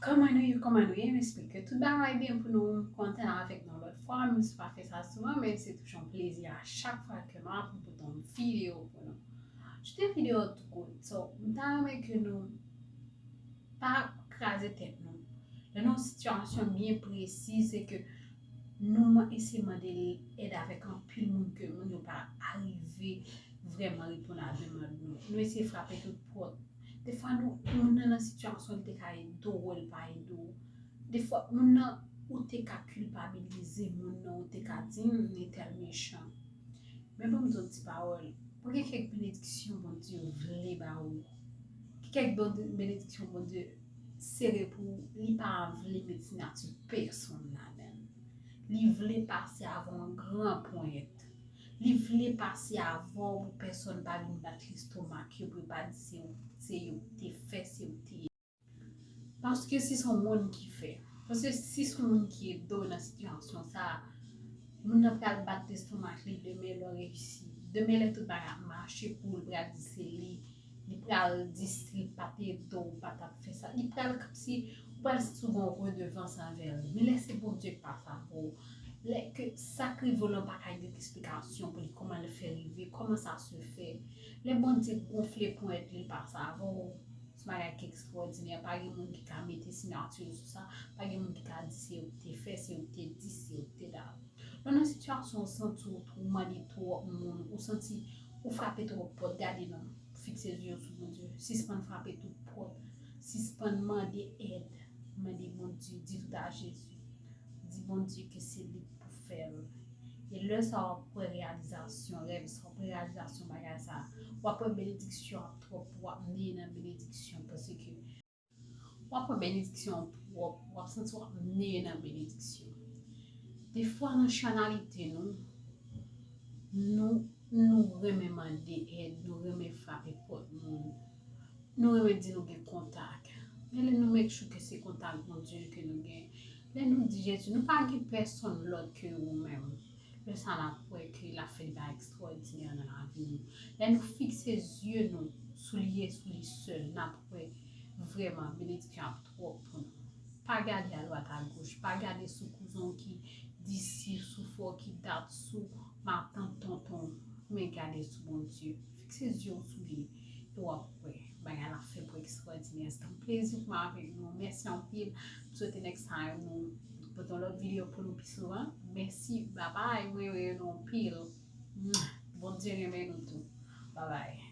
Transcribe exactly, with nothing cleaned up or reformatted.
Kòman nou ye, kòman nou ye? M espere ke tout bagay byen pou nou. Kontan avèk nou lòt fwa, menm si m pa fè sa souvan, men se toujou yon plezi a chak fwa ke m ap pote yon videyo pou nou. Jete videyo tou kout. So, m ta renmen ke nou pa kraze tèt nou. Lè nou yon sitiyasyon byen presi, se ke nou eseye mande èd avèk anpil moun ke moun yo pa arive vrèman reponn a demann nou. Nou eseye frape tout pòt. Defwa nou, moun nan nan sitiyasyon li te ka ede w, li pa ede w. Defwa moun nan ou te ka kilpabilize moun nan, ou te ka di, "Hmm, li tèl mechan." Men ban m di w ti pawòl. Pou gen kèk benediksyon Bondye vle ba ou. Gen kèk bon- benediksyon Bondye sere pou ou, li pa vle met siyati pèsonn ladan l. Li vle pase avè w an gran ponyèt. Li vle pase avè w pou pèsonn pa vin bat lestomak yo, pou yo pa di se ou, se yo te fè, se ou te. Paske si se yon moun ki fè, paske si se yon moun ki ede w nan sitiyasyon sa a, moun nan pral bat lestomak li demen lè w reyisi. Demen lè tout bagay ap mache pou ou, li pral di se li, li pral di si li pa t ede w, ou pa t ap fè sa. Li pral kòmsi ou pral santi w gen yon redevans anvè l. Men lè se Bondye k pase avè w, lè ke sa k rive w lan pa ka gen eksplikasyon pou li, kòman l fè rive, kòman sa se fè. Lè Bondye gonfle ponyèt li, l pase avè w, se bagay ki ekstwòdinè. Pa gen moun ki ka mete siyati l sou sa. Pa gen moun ki ka di se ou ki te fè, se ou ki te di, se ou ki te da. Lè w nan sitiyasyon ou santi w twò, ou mande twòp moun, ou santi ou frape twòp pòt, gade non. Fikse zye w sou Bondye. Sispann frape tout pòt. Sispann mande èd. Mande Bondye. Di tout a Jezi. Di Bondye ke se li k pou fè l. E lè sa w ap wè reyalizasyon rèv sa, w ap wè reyalizasyon bagay sa, w ap wè benediksyon ap twòp, w ap neye nan benediksyon, paske w ap wè benediksyon ap twòp, w ap santi w ap neye nan benediksyon. Defwa nan chanalite nou, nou, nou renmen mande èd, nou renmen frape pòt moun, nou renmen di nou gen kontak. Men lè nou make sure ke se kontak Bondye ke nou gen, lè nou di Jezi, nou pa gen pèsonn lòt ke ou menm. Lè sa a, n ap wè ke l ap fè bagay ekstwòdinè nan lavi nou. Lè nou fikse zye nou sou li e sou li sèl, n ap wè vrèman benediksyon ap twòp pou nou. Pa gade adwat agoch, pa gade sou kouzen w ki di si, sou frè w ki dat, sou matant, tonton w, men gade sou Bondye. Fikse zye w sou li e w ap wè bagay la fè pou ekstwòdinè. Se te yon plezi pou mwen avèk nou. Mèsi anpil. M swete next time nou pote yon lòt videyo pou nou pi souvan. Mèsi. Babay. Mwen renmen nou anpil. Bondye renmen nou tou. Babay.